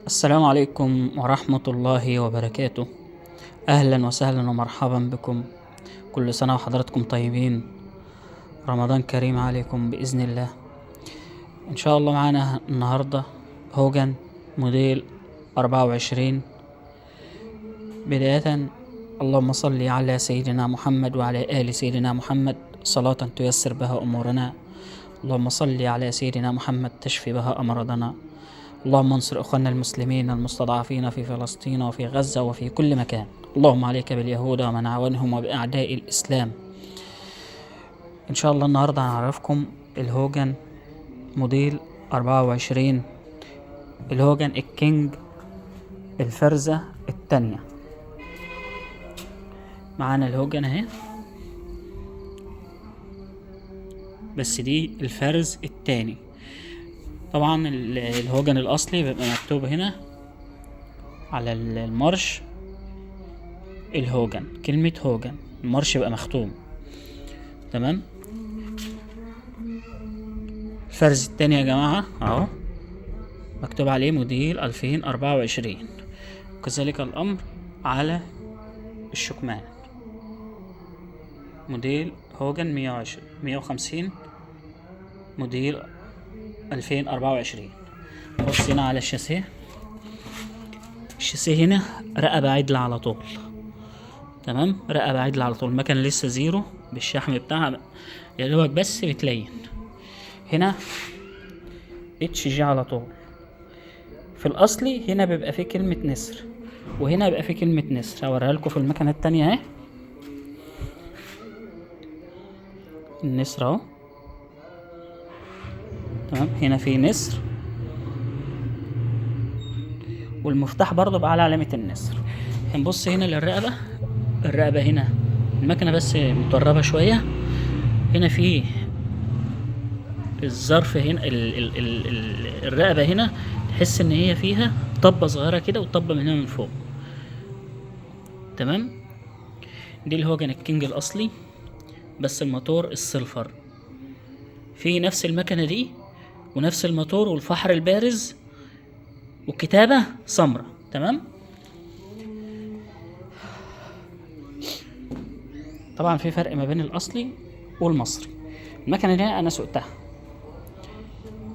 السلام عليكم ورحمة الله وبركاته. أهلا وسهلا ومرحبا بكم. كل سنة وحضراتكم طيبين، رمضان كريم عليكم بإذن الله. إن شاء الله معانا النهاردة هوجن موديل 24. بداية اللهم صل على سيدنا محمد وعلى آل سيدنا محمد صلاة تيسر بها أمورنا. اللهم صل على سيدنا محمد تشفي بها أمراضنا. اللهم انصر أخواننا المسلمين المستضعفين في فلسطين وفي غزة وفي كل مكان. اللهم عليك باليهود ومن عاونهم وبأعداء الإسلام. إن شاء الله النهاردة هنعرفكم الهوجن موديل 24، الهوجن الكينج الفرزة التانية. معانا الهوجن اهي، بس دي الفرز التاني. طبعا الهوجن الاصلي بيبقى مكتوب هنا على المارش الهوجن، كلمة هوجن، المارش بيبقى مختوم. تمام. الفرز التاني يا جماعة اهو مكتوب عليه موديل 2024. وكذلك الامر على الشكمان موديل هوجن 120 150 موديل 2024. بص هنا على الشاسيه، الشاسيه هنا رقبة عدلة على طول. تمام، رقبة عدلة على طول. المكنة لسه زيرو بالشحم بتاعها يا دوبك بس بتلين. هنا HG على طول. في الاصلي هنا بيبقى فيه كلمة نسر، وهنا بيبقى فيه كلمة نسر. هوريها لكم في المكنة التانية اهي، النسر اهو. تمام، هنا في نسر، والمفتاح برضه بقى على علامة النسر. هنبص هنا للرقبة، الرقبة هنا المكنة بس متربة شوية. هنا في الظرف هنا ال ال ال ال الرقبة هنا تحس ان هي فيها طبة صغيرة كده، وطبة من هنا من فوق. تمام، دي الهوجن الكينج الاصلي، بس الموتور السلفر. في نفس المكنة دي ونفس الموتور والفحر البارز والكتابة سمرة. تمام. طبعا في فرق ما بين الاصلي والمصري. المكنة دي انا سوقتها،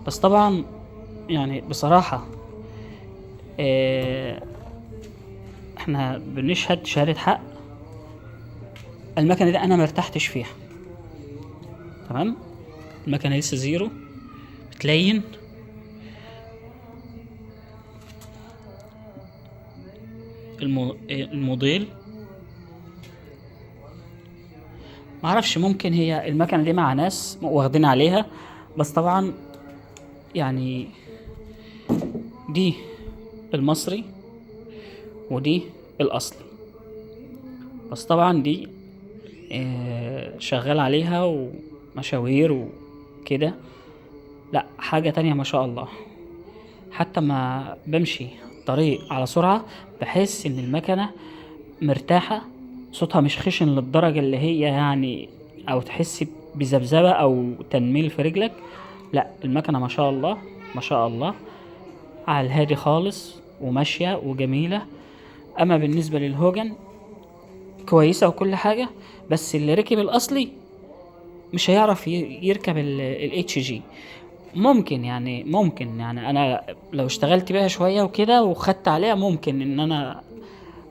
بس طبعا يعني بصراحة احنا بنشهد شهادة حق، المكنة دي انا مرتحتش فيها. تمام، المكنة لسه زيرو بتلين. الموديل معرفش، ممكن هي المكنة دي مع ناس واخدين عليها، بس طبعا يعني دي المصري ودي الاصلي، بس طبعا دي شغال عليها ومشاوير وكده، لا حاجة تانية ما شاء الله. حتى ما بمشي طريق على سرعة بحس ان المكنة مرتاحة، صوتها مش خشن للدرجة اللي هي يعني او تحس بذبذبة او تنميل في رجلك. لا المكنة ما شاء الله ما شاء الله على الهادي خالص وماشية وجميلة. اما بالنسبة للهوجن كويسة وكل حاجة، بس اللي ركب الاصلي مش هيعرف يركب ال HG. ممكن يعني، ممكن يعني انا لو اشتغلت بيها شوية وكده وخدت عليها ممكن ان انا،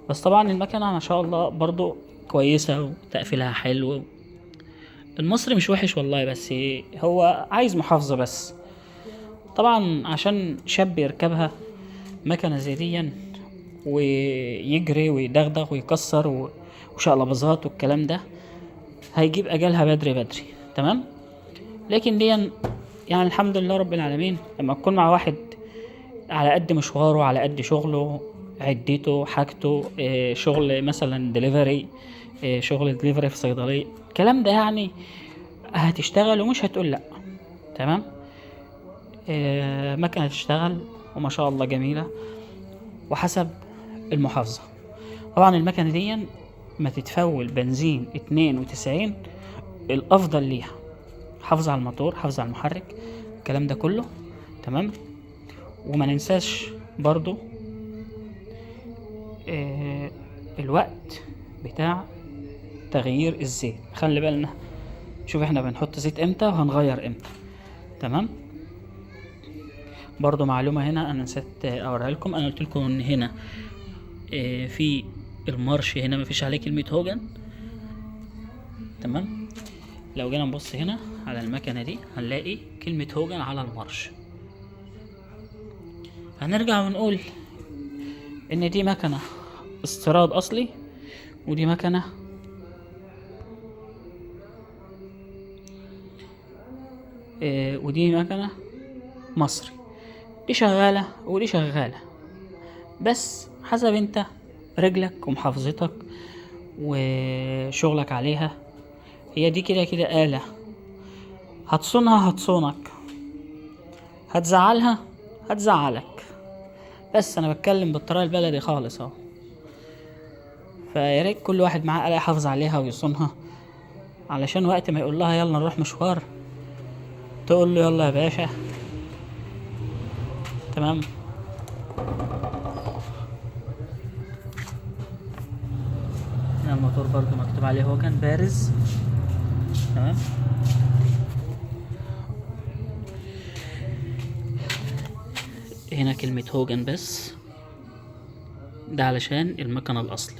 بس طبعا المكنة ما شاء الله برضو كويسة وتقفيلها حلو. المصري مش وحش والله، بس هو عايز محافظة بس. طبعا عشان شاب يركبها مكنة زي دي ويجري ويدغدغ ويكسر وشقلباظات والكلام ده، هيجيب اجلها بدري بدري. تمام. لكن دي يعني الحمد لله رب العالمين، لما تكون مع واحد على قد مشواره، على قد شغله، عدته، حاجته، شغل مثلا دليفري، شغل دليفري في صيدلية، الكلام ده يعني هتشتغل ومش هتقول لا. تمام. مكنة تشتغل وما شاء الله جميلة، وحسب المحافظة. طبعا المكنة دي ما تتفول بنزين 92 الافضل ليها، حافظ على الموتور، حافظ على المحرك، الكلام ده كله. تمام. وما ننساش برضو الوقت بتاع تغيير الزيت، خلي بالنا شوف احنا بنحط زيت امتى وهنغير امتى. تمام. برضو معلومة هنا انا نسيت اوريها لكم، انا قلت لكم ان هنا في المارش هنا مفيش عليه كلمة هوجن. تمام. لو جينا نبص هنا على المكنة دي هنلاقي كلمة هوجن على المارش. هنرجع ونقول ان دي مكنة استيراد اصلي، ودي مكنة ودي مكنة مصري. دي شغالة ودي شغالة، بس حسب انت رجلك ومحافظتك وشغلك عليها. هي دي كده كده آلة، هتصونها هتصونك، هتزعلها هتزعلك. بس انا بتكلم بالطريقة البلدي خالص اهو. فياريت كل واحد معاه آلة يحافظ عليها ويصونها، علشان وقت ما يقول لها يلا نروح مشوار تقول له يلا يا باشا. تمام. هنا الموتور برضو مكتوب عليه هوجن بارز. تمام. هنا كلمة هوجن بس، ده علشان المكنة الأصلي.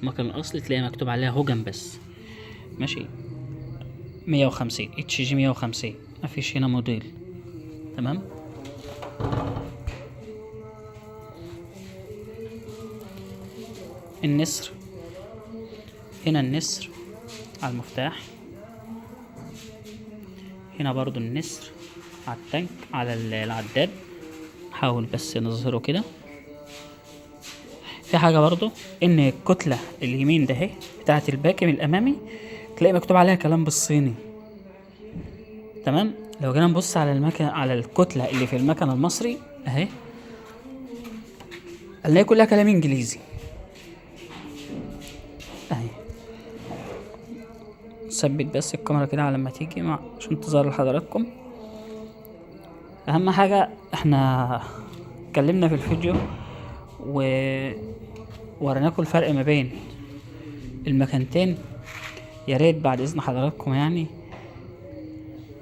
المكنة الأصلي تلاقي مكتوب عليها هوجن بس. ماشي. 150 HG 150، مفيش هنا موديل. تمام. النسر هنا، النسر على المفتاح. هنا برضو النسر على التانك، على العداد. حاول بس نظهره كده. في حاجة برضو ان الكتلة اليمين ده اهي بتاعة الباكم الامامي تلاقي مكتوب عليها كلام بالصيني. تمام. لو جينا نبص على المكنة، على الكتلة اللي في المكنة المصري اهي، هنلاقي كلها كلام انجليزي اهي. ثبت بس الكاميرا كده على ما تيجي عشان تظهر لحضراتكم. اهم حاجة احنا اتكلمنا في الفيديو ووريناكم الفرق ما بين المكانتين. يا ريت بعد اذن حضراتكم يعني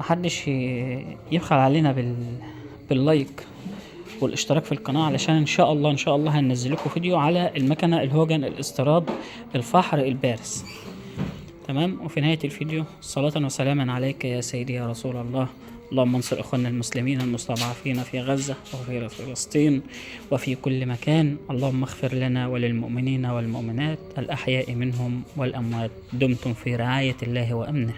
محدش يبخل علينا باللايك والاشتراك في القناة، علشان ان شاء الله ان شاء الله هننزل لكم فيديو على المكنة الهوجن الاستيراد الفحر البارز. تمام. وفي نهاية الفيديو صلاة وسلاما عليك يا سيدي يا رسول الله. اللهم انصر اخواننا المسلمين المستضعفين في غزة وفي فلسطين وفي كل مكان. اللهم اغفر لنا وللمؤمنين والمؤمنات الأحياء منهم والأموات. دمتم في رعاية الله وأمنه.